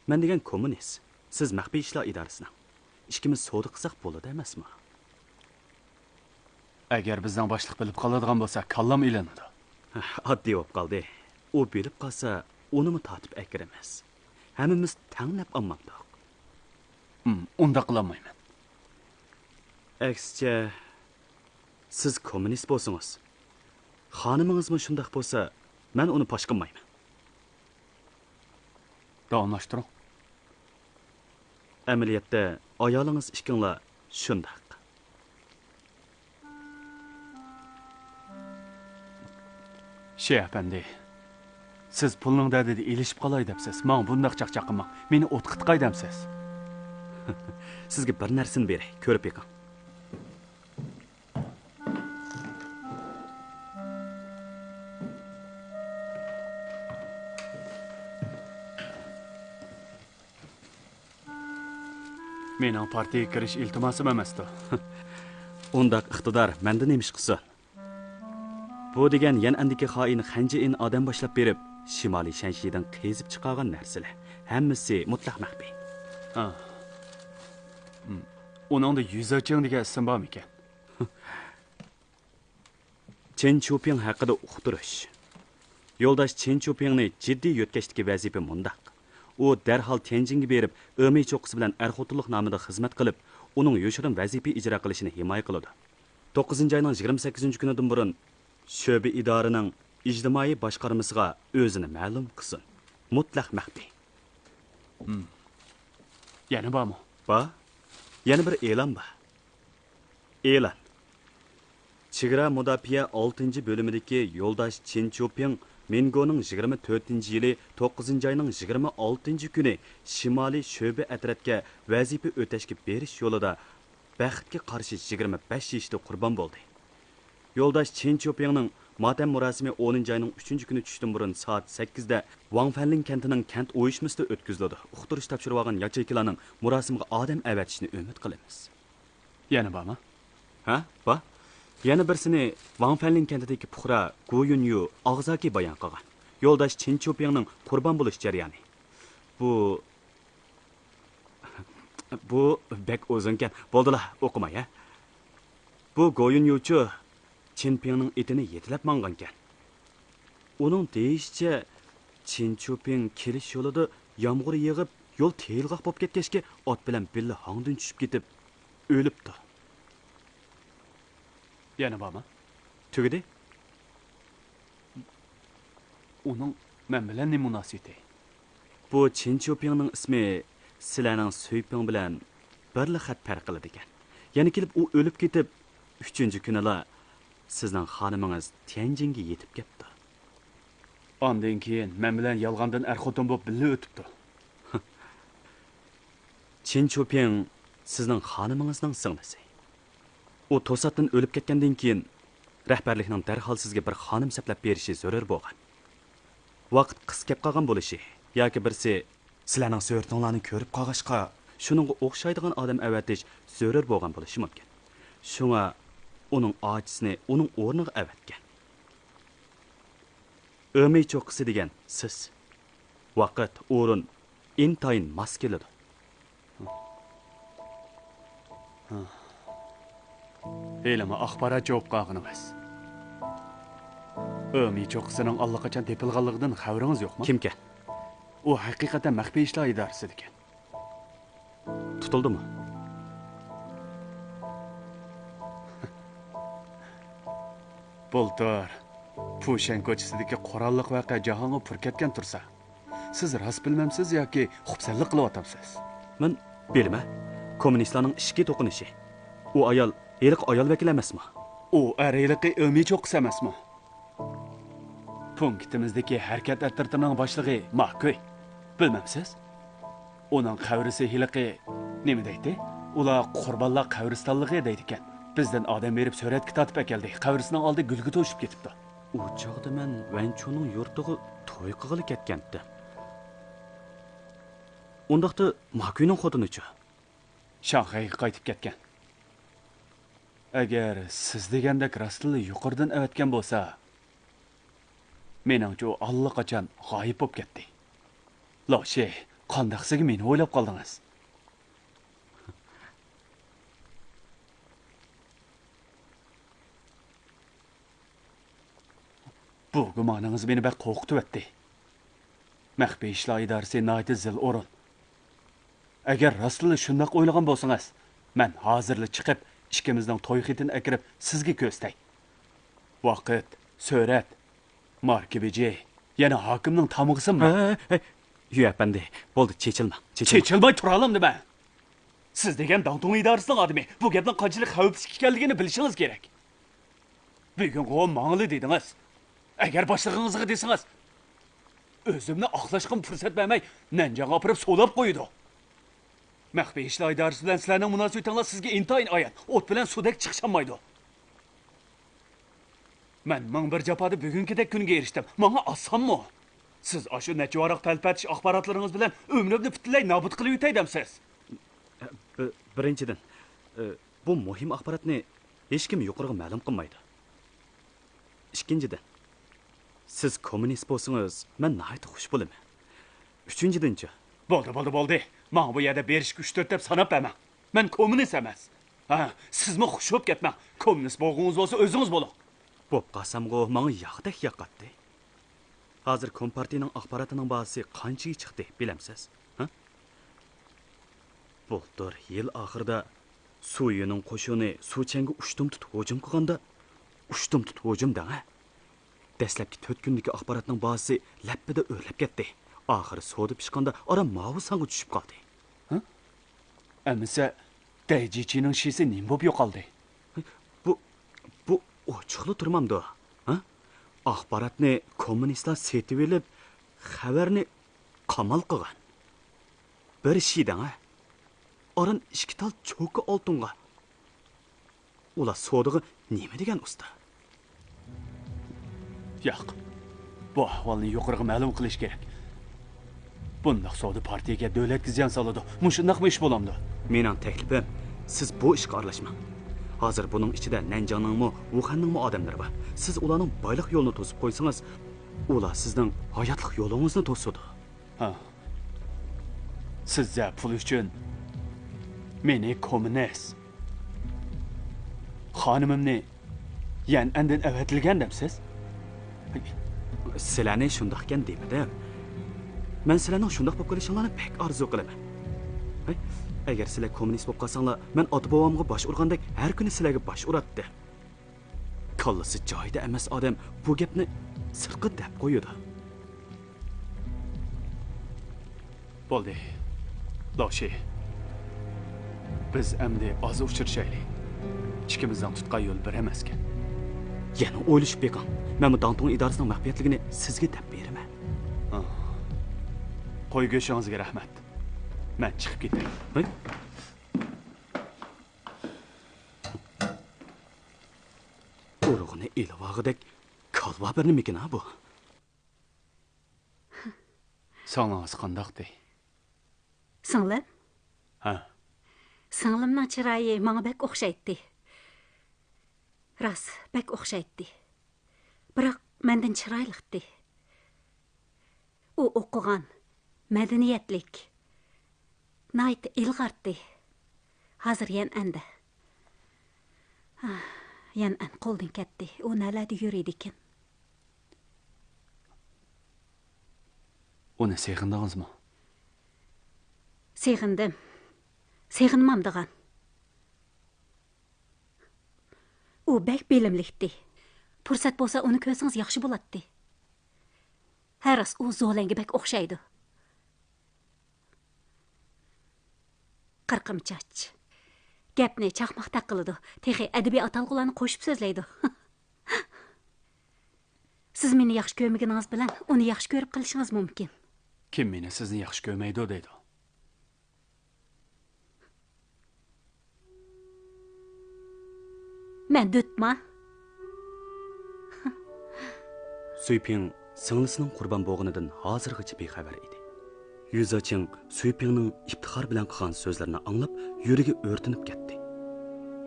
مەن دېگەن كوممۇنىست. سىز مەخپىي ئىشلار ئىدارىسىنىڭ. ئىككىمىز سودا قىلساق بولىدۇ ئەمەسمۇ؟ ئەگەر بىزنىڭ باشلىق بىلىپ قالىدىغان بولسا، كاللام ئېلىنىدۇ. ئاددىي بولۇپ قالدى. ئۇ بىلىپ قالسا، ئۇنىمۇ تارتىپ ئەكىرىمىز. ھەممىمىز تەڭ نەپ ئالمامدۇق؟ ئۇم، ئۇنداق قىلالمايمەن. ئەكسىچە، سىز كوممۇنىست بولسىڭىز، خانىمىڭىزمۇ شۇنداق بولسا، مەن ئۇنى پاش قىلمايمەن. داۋاملاشتۇرۇڭ. ئەمەلىيەتتە ئايالىڭىز ئىككىڭلار شۇنداق. شى ئەپەندى، سىز پۇلنىڭ دەردىدە ئېلىشىپ قالاي دەپسىز. ماڭا بۇنداق چاقچاق قىلماڭ. مېنى ئوتقا تىقاي دەمسىز. سىزگە بىر نەرسىنى بېرەي، كۆرۈپ بېقىڭ. مېنىڭ پارتىيىگە كىرىش ئىلتىماسىم ئەمەستۇ. ئۇنداق ئىقتىدار مەندە نېمە ئىش قىلسۇن؟ بۇ دېگەن يەنئەندىكى خائىن خەنجىئىن ئادەم باشلاپ بېرىپ، شىمالىي شەنشىدىن قېزىپ چىقارغان نەرسىلەر. ھەممىسى مۇتلەق مەخپىي. ھا. ھىم. ئۇنىڭدا يۈزەچىڭ دېگەن ئىسىم بارمىكەن؟ چېن چۈپىڭ ھەققىدە ئۇقتۇرۇش. يولداش چېن چۈپىڭنى جىددىي يۆتكەشتىكى ۋەزىپە مۇنداق. ئۇ دەرھال تيەنجىنگە بېرىپ، ئېمېي چوققىسى بىلەن ئەر-خوتۇنلۇق نامىدا خىزمەت قىلىپ، ئۇنىڭ يوشۇرۇن ۋەزىپە ئىجرا قىلىشىنى ھىمايە قىلىدۇ. توققۇزىنچى ئاينىڭ يىگىرمە سەككىزىنچى كۈنىدىن بۇرۇن شۆبە ئىدارىنىڭ ئىجتىمائىي باشقارمىسىغا ئۆزىنى مەلۇم قىلسۇن. مۇتلەق مەخپىي. ھىم. يەنە بارمۇ؟ بار. يەنە بىر ئېلان بار. ئېلان. چېگرا مۇداپىئە ئالتىنچى بۆلۈمىدىكى يولداش چېن چۈپىڭ مىنگونىڭ يىگىرمە تۆتىنچى يىلى توققۇزىنچى ئاينىڭ يىگىرمە ئالتىنچى كۈنى شىمالىي شۆبە ئەترەتكە ۋەزىپە ئۆتەشكە بېرىش يولىدا بەختكە قارشى يىگىرمە بەش يېشىدا قۇربان بولدى. يولداش چېن چۈپىڭنىڭ ماتەم مۇراسىمى ئونىنچى ئاينىڭ ئۈچىنچى كۈنى چۈشتىن بۇرۇن سائەت سەككىزدە ۋاڭ فەنلىڭ كەنتىنىڭ كەنت ئۇيۇشمىسىدا ئۆتكۈزۈلىدۇ. ئۇقتۇرۇش تاپشۇرۇۋالغان ياچېيكىلارنىڭ مۇراسىمغا ئادەم ئەۋەتىشىنى ئۈمىد قىلىمىز. يەنە بارمۇ؟ ھە، بار. يەنە بىرسىنى ۋاڭ فەنلىڭ كەنتىدىكى پۇقرا گو يۈنيۇ ئاغزاكى بايان قىلغان. يولداش چېن چۈپىڭنىڭ قۇربان بولۇش جەريانى. بۇ، بۇ بەك ئۇزۇنكەن. بولدىلا، ئوقۇماي، ھە. بۇ گو يۈنيۇچۇ چېن پىڭنىڭ ئېتىنى يېتىلەپ ماڭغانكەن. ئۇنىڭ دېيىشىچە، چېن چۈپىڭ كېلىش يولىدا يامغۇر يېغىپ، يول تېيىلغاق بولۇپ كەتكەچكە، ئات بىلەن بىللە ھاڭدىن چۈشۈپ كېتىپ، ئۆلۈپتۇ. يەنە بارمۇ؟ تۈگىدى. ئۇنىڭ مەن بىلەن نېمە مۇناسىۋىتى؟ بۇ چېن چۈپىڭنىڭ ئىسمى سىلەرنىڭ سۈيپىڭ بىلەن بىرلا خەت پەرق قىلىدىكەن. يەنە كېلىپ ئۇ ئۆلۈپ كېتىپ، ئۈچىنچى كۈنىلا سىزنىڭ خانىمىڭىز تيەنجىنگە يېتىپ كەپتۇ. ئاندىن كېيىن مەن بىلەن يالغاندىن ئەر-خوتۇن بولۇپ بىللە ئۆتۈپتۇ. چېن چۈپىڭ سىزنىڭ خانىمىڭىزنىڭ سىڭلىسى. ئۇ توساتتىن ئۆلۈپ كەتكەندىن كېيىن، رەھبەرلىكنىڭ دەرھال سىزگە بىر خانىم سەپلەپ بېرىشى زۆرۈر بولغان. ۋاقىت قىس كەپ قالغان بولۇشى ياكى بىرسى سىلەرنىڭ سۈرىتىڭلارنى كۆرۈپ قالغاچقا، شۇنىڭغا ئوخشايدىغان ئادەم ئەۋەتىش زۆرۈر بولغان بولۇشى مۇمكىن. شۇڭا ئۇنىڭ ئاچىسىنى ئۇنىڭ ئورنىغا ئەۋەتكەن. ئېمېي چوققىسى دېگەن سىز. ۋاقىت، ئورۇن ئىنتايىن ماس كېلىدۇ. ھېلىمۇ ئاخبارات جۇۋۇپ قالغىنىڭىز. ئېمېي چوققىسىنىڭ ئاللىقاچان تېپىلغانلىقىدىن خەۋىرىڭىز يوقمۇ؟ كىمكەن؟ ئۇ ھەقىقەتەن مەخپىي ئىشلار ئىدارىسىدىكەن. تۇتۇلدىمۇ؟ بۇلتۇر پۇشەن كوچىسىدىكى قوراللىق ۋەقە جاھانغا پۈر كەتكەن تۇرسا، سىز راست بىلمەمسىز ياكى خۇپسەنلىك قىلىۋاتامسىز؟ مەن بىلىمەن. كوممۇنىستلارنىڭ ئىچكى توقۇنۇشى. ئۇ ئايال ھېلىقى ئايال ۋەكىلى ئەمەسمۇ؟ ئۇ ئەر ھېلىقى ئۆمى چوققىسى ئەمەسمۇ؟ پونكىتىمىزدىكى ھەرىكەت ئەترىتىنىڭ باشلىقى ماكۈي. بىلمەمسىز؟ ئۇنىڭ قەبرىسى ھېلىقى نېمە دەيتتى؟ ئۇلار قۇربانلار قەبرىستانلىقى دەيدىكەن. بىزدىن ئادەم بېرىپ سۈرەتكە تارتىپ ئەكەلدى. قەبرىسىنىڭ ئالدى گۈلگە توشۇپ كېتىپتۇ. ئۇ چاغدا مەن ۋەنچۇنىڭ يۇرتىغا توي قىلغىلى كەتكەنتىم. ئۇنداقتا ماكۈينىڭ خوتۇنىچۇ؟ شاڭخەيگە قايتىپ كەتكەن. ئەگەر سىز دېگەندەك راستلا يۇقىرىدىن ئەۋەتكەن بولسا، مېنىڭچە ئۇ ئاللىقاچان غايىب بولۇپ كەتتى. لاۋشى، قانداقسىگە مېنى ئويلاپ قالدىڭىز؟ بۇ گۇمانىڭىز مېنى بەك قورقۇتۇۋەتتى. مەخپىي ئىشلار ئىدارىسى ناھايىتى زىل ئورۇن. ئەگەر راستلا شۇنداق ئويلىغان بولسىڭىز، مەن ھازىرلا چىقىپ، ئىككىمىزنىڭ توي خېتىنى ئەكىرىپ سىزگە كۆرسىتەي. ۋاقىت، سۈرەت، ماركا بېجى، يەنە ھاكىمنىڭ تامغىسىمۇ. ھەي، ھەي، ھەي. يۈ ئەپەندى، بولدى، چېچىلماڭ، چېچىلماڭ. چېچىلماي تۇرالامدىمەن. سىز دېگەن داڭتۇڭ ئىدارىسىنىڭ ئادىمى، بۇ گەپنىڭ قانچىلىك خەۋپلىك ئىكەنلىكىنى بىلىشىڭىز كېرەك. بۈگۈنغۇ ماڭىلا دېدىڭىز. ئەگەر باشلىقىڭىزغا دېسىڭىز، ئۆزۈمنى ئاقلاشقىمۇ پۇرسەت بەرمەي، نەنجىڭغا ئاپىرىپ سولاپ قويىدۇ. مەخپىي ئىشلار ئىدارىسى بىلەن سىلەرنىڭ مۇناسىۋىتىڭلار سىزگە ئىنتايىن ئايان، ئوت بىلەن سۇدەك چىقىشالمايدۇ. مەن مىڭ بىر جاپادا بۈگۈنكىدەك كۈنگە ئېرىشتىم. ماڭا ئاسانمۇ؟ سىز ئاشۇ نەچچە ۋاراق پەلپەتىش ئاخباراتلىرىڭىز بىلەن ئۆمرۈمنى پۈتۈنلەي نابۇت قىلىۋېتەي دەمسىز؟ بى-، بىرىنچىدىن، ئى، بۇ مۇھىم ئاخباراتنى ھېچكىم يۇقىرىغا مەلۇم قىلمايدۇ. ئىككىنچىدىن، سىز كوممۇنىست بولسىڭىز، مەن ناھايىتى خۇش بولىمەن. ئۈچىنچىدىنچۇ؟ بولدى، بولدى، بولدى. ماڭا بۇ يەردە بېرىشكە ئۈچ تۆت دەپ ساناپ بەرمەڭ. مەن كوممۇنىست ئەمەس. ھە، سىزمۇ خۇش بولۇپ كەتمەڭ. كوممۇنىست بولغۇڭىز بولسا ئۆزىڭىز بولۇڭ. بولۇپ قالسامغۇ ماڭا ياغدەك ياقاتتى. ھازىر كومپارتىيىنىڭ ئاخباراتىنىڭ باھاسى قانچىگە چىقتى بىلەمسىز؟ ھە؟ بۇلتۇر يىل ئاخىرىدا سۇيۈنىڭ قوشۇنى سۇچەنگە ئۇشتۇمتۇت ھۇجۇم قىلغاندا، ئۇشتۇمتۇت ھۇجۇم دەڭە. دەسلەپكى تۆت كۈندىكى ئاخباراتنىڭ باھاسى لەپپىدە ئۆرلەپ كەتتى. ئاخىرى سودا پىشقاندا ئاران ماۋۇ سانغا چۈشۈپ قالدى. ھە؟ ئەمىسە، دەيجىچىنىڭ شىسى نېمە بولۇپ يوقالدى؟ بۇ، بۇ ئوچۇقلا تۇرمامدۇ؟ ھە؟ ئاخباراتنى كوممۇنىستلار سېتىۋېلىپ، خەۋەرنى قامال قىلغان. بىر شى دەڭە. ئاران ئىككى تال چوكا ئالتۇنغا. ئۇلار سودىغا نېمە دېگەن ئۇستا؟ ياق. بۇ ئەھۋالنى يۇقىرىغا مەلۇم قىلىش كېرەك. بۇنداق سودا پارتىيەگە، دۆلەتكە زىيان سالىدۇ. مۇشۇنداقمۇ ئىش بولامدۇ؟ مېنىڭ تەكلىپىم، سىز بۇ ئىشقا ئارىلاشماڭ. ھازىر بۇنىڭ ئىچىدە نەنجىڭنىڭمۇ، ۋۇخەننىڭمۇ ئادەملىرى بار. سىز ئۇلارنىڭ بايلىق يولىنى توسۇپ قويسىڭىز، ئۇلار سىزنىڭ ھاياتلىق يولىڭىزنى توسىدۇ. ھە. سىزچە پۇل ئۈچۈن مېنى كوممۇنىست، خانىمىمنى يەنئەندىن ئەۋەتىلگەن دەمسىز؟ سىلەرنى شۇنداقكەن دېمىدىم. مەن سىلەرنىڭ شۇنداق بولۇپ قېلىشىڭلارنى بەك ئارزۇ قىلىمەن. ھەي، ئەگەر سىلەر كوممۇنىست بولۇپ قالساڭلار، مەن ئاتا-بوۋامغا باش ئۇرغاندەك ھەر كۈنى سىلەرگە باش ئۇراتتىم. كاللىسى جايىدا ئەمەس ئادەم بۇ گەپنى سىرتقا دەپ قويىدۇ. بولدى، لوشى. بىز ئەمدى ئاز ئۇچرىشايلى. ئىككىمىزنىڭ تۇتقان يولى بىر ئەمەسكەن. يەنە ئويلىشىپ بېقىڭ. مەنمۇ داڭتۇڭ ئىدارىسىنىڭ مەخپىيەتلىكىنى سىزگە دەپ بېرىمەن. ئاھ. قوي گۆشىڭىزگە رەھمەت. مەن چىقىپ كېتەي. ھەي. ئۇرۇقىنى ئېلىۋالغۇدەك كالۋا بىر نېمىكىن ھا بۇ؟ سىڭلىڭىز قانداقتى؟ سىڭلىم؟ ھە. سىڭلىمنىڭ چىرايى ماڭا بەك ئوخشايتتى. راست، بەك ئوخشايتتى. بىراق مەندىن چىرايلىقتى. ئۇ ئوقۇغان، مەدەنىيەتلىك، ناھايىتى ئىلغارتى. ھازىر يەنئەندە. ئاھ، يەنئەن قولدىن كەتتى. ئۇ نەلەردە يۈرىدىكىن؟ ئۇنى سېغىندىڭىزمۇ؟ سېغىندىم. سېغىنمامدىغان. ئۇ بەك بىلىملىكتى. پۇرسەت بولسا ئۇنى كۆرسىڭىز ياخشى بولاتتى. ھە راست، ئۇ زولەنگە بەك ئوخشايدۇ. قىرقىم چاچ. گەپنى چاقماقتەك قىلىدۇ. تېخى ئەدەبىي ئاتالغۇلارنى قوشۇپ سۆزلەيدۇ. سىز مېنى ياخشى كۆرمىگىنىڭىز بىلەن ئۇنى ياخشى كۆرۈپ قېلىشىڭىز مۇمكىن. كىم مېنى سىزنى ياخشى كۆرمەيدۇ دەيدۇ؟ مەن دۆتما. سۈيپىڭ سىڭلىسىنىڭ قۇربان بولغىنىدىن ھازىرغىچە بىخەۋەر ئىدى. يۈزاچىڭ سۈيپىڭنىڭ ئىپتىخار بىلەن قىلغان سۆزلىرىنى ئاڭلاپ، يۈرىكى ئۆرتىنىپ كەتتى.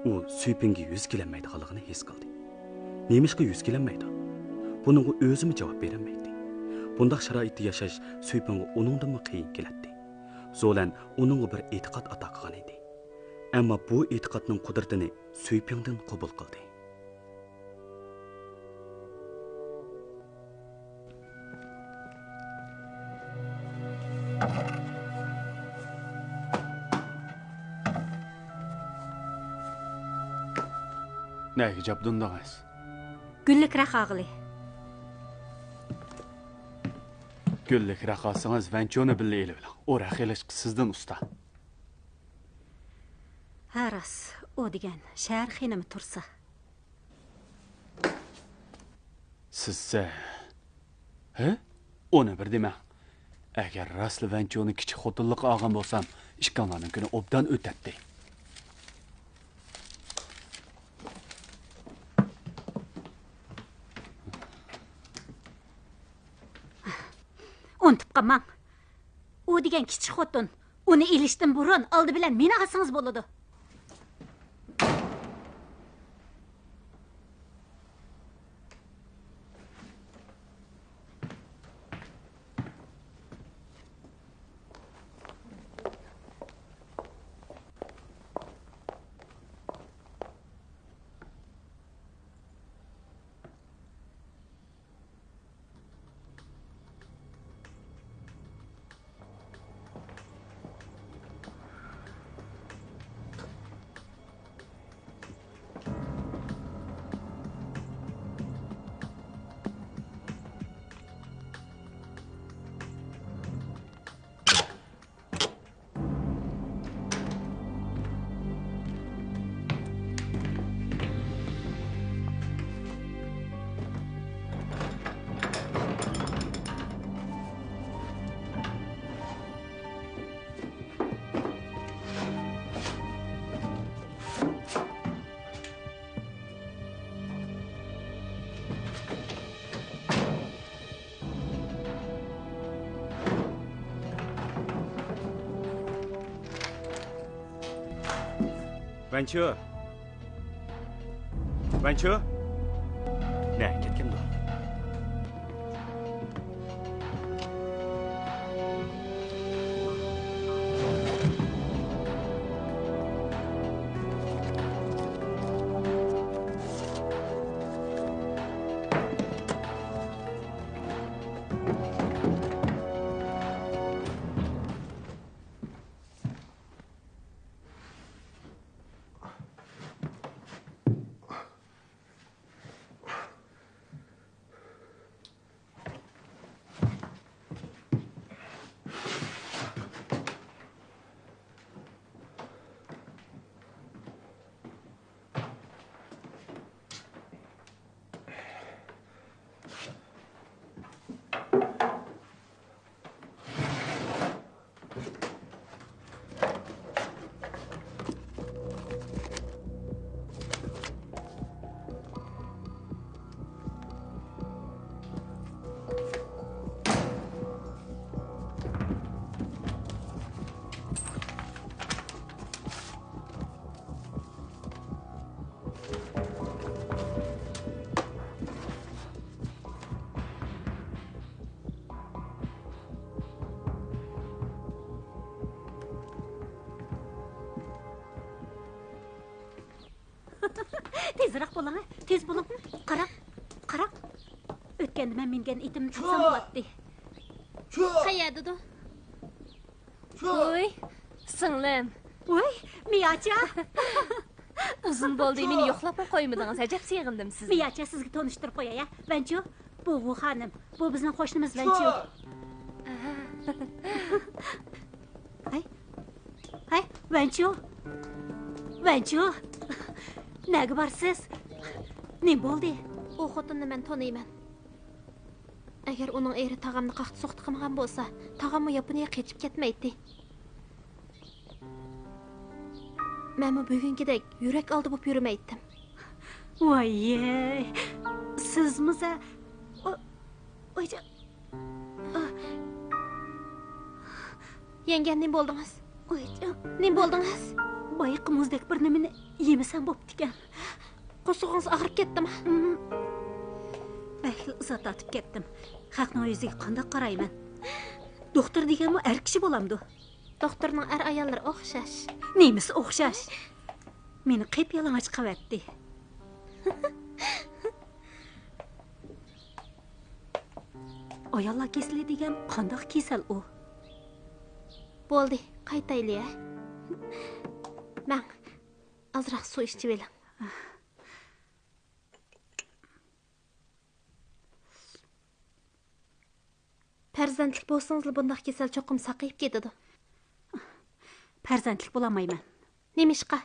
ئۇ سۈيپىڭگە يۈز كېلەلمەيدىغانلىقىنى ھېس قىلدى. نېمىشقا يۈز كېلەلمەيدۇ؟ بۇنىڭغا ئۆزىمۇ جاۋاب بېرەلمەيتتى. بۇنداق شارائىتتا ياشاش سۈيپىڭغا ئۇنىڭدىنمۇ قىيىن كېلەتتى. زولەن ئۇنىڭغا بىر ئېتىقاد ئاتا قىلغان ئىدى. ئەمما بۇ ئېتىقادنىڭ قۇدرىتىنى سۈيپىڭدىن قوبۇل قىلدى. نەگە جابدۇندىڭىز؟ گۈللۈكرەك ئاغىلى. گۈللۈكرەك ئالسىڭىز، ۋەنچۇنى بىللە ئېلىۋېلىڭ. ئۇ رەخ ئېلىشقا سىزدىن ئۇستا. ھە، راست. ئۇ دېگەن شەھەر خېنىمى تۇرسا. سىزسە، ھە؟ ئۇنى بىر دېمەڭ. ئەگەر راستلا ۋەنچۇنى كىچىك خوتۇنلۇققا ئالغان بولسام، ئىككىڭلارنىڭ كۈنى ئوبدان ئۆتەتتى. ئۇنتۇپ قالماڭ. ئۇ دېگەن كىچىك خوتۇن. ئۇنى ئېلىشتىن بۇرۇن ئالدى بىلەن مېنى ئالسىڭىز بولىدۇ. ۋەنچۇ! ۋەنچۇ! نە، كەتكەندۇ؟ تېزرەك بولۇڭ، تېز بولۇڭ. قاراڭ، قاراڭ. ئۆتكەندە مەن مىنگەن ئېتىمنى تاپسام بولاتتى. چۇ! قەيەردىدۇ؟ چۇ! ۋوي، سىڭلىم. ۋوي، مىياچا. ئۇزۇن بولدى، مېنى يوقلاپمۇ قويمىدىڭىز، ئەجەب سېغىندىم سىزنى. مىياچا، سىزگە تونۇشتۇرۇپ قوياي، ھە. ۋەنچۇ، بۇ ۋۇ خانىم، بۇ بىزنىڭ قوشنىمىز ۋەنچۇ. ئاھا. ھەي، ھەي، ۋەنچۇ! ۋەنچۇ! نەگە بارسىز؟ نېمە بولدى؟ ئۇ خوتۇننى مەن تونۇيمەن. ئەگەر ئۇنىڭ ئېرى تاغامنى قاقتى-سوقتى قىلمىغان بولسا، تاغاممۇ ياپونىيەگە قېچىپ كەتمەيتتى. مەنمۇ بۈگۈنكىدەك يۈرەك ئالدى بولۇپ يۈرمەيتتىم. ۋاييەي، سىزمۇ سە-، ئو-، ئويجان. يەڭگە، نېمە بولدىڭىز؟ ئويجان. نېمە بولدىڭىز؟ بايىقى مۇزدەك بىر نېمىنى يېمىسەم بوپتىكەن. قورسىقىڭىز ئاغرىپ كەتتىما؟ ئىم. بەكلا ئۇزاق تارتىپ كەتتىم. خەقنىڭ يۈزىگە قانداق قارايمەن؟ دوختۇر دېگەنمۇ ئەر كىشى بولامدۇ؟ دوختۇرنىڭ ئەر-ئاياللىرى ئوخشاش. نېمىسى ئوخشاش؟ مېنى قىپيالىڭاچ قىلىۋەتتى. ئاياللار كېسىلى دېگەن قانداق كېسەل ئۇ؟ بولدى، قايتايلى، ھە؟ مەڭ، ئازراق سۇ ئىچىۋېلىڭ. پەرزەنتلىك بولسىڭىزلا بۇنداق كېسەل چوقۇم ساقىيىپ كېتىدۇ. پەرزەنتلىك بولالمايمەن. نېمىشقا؟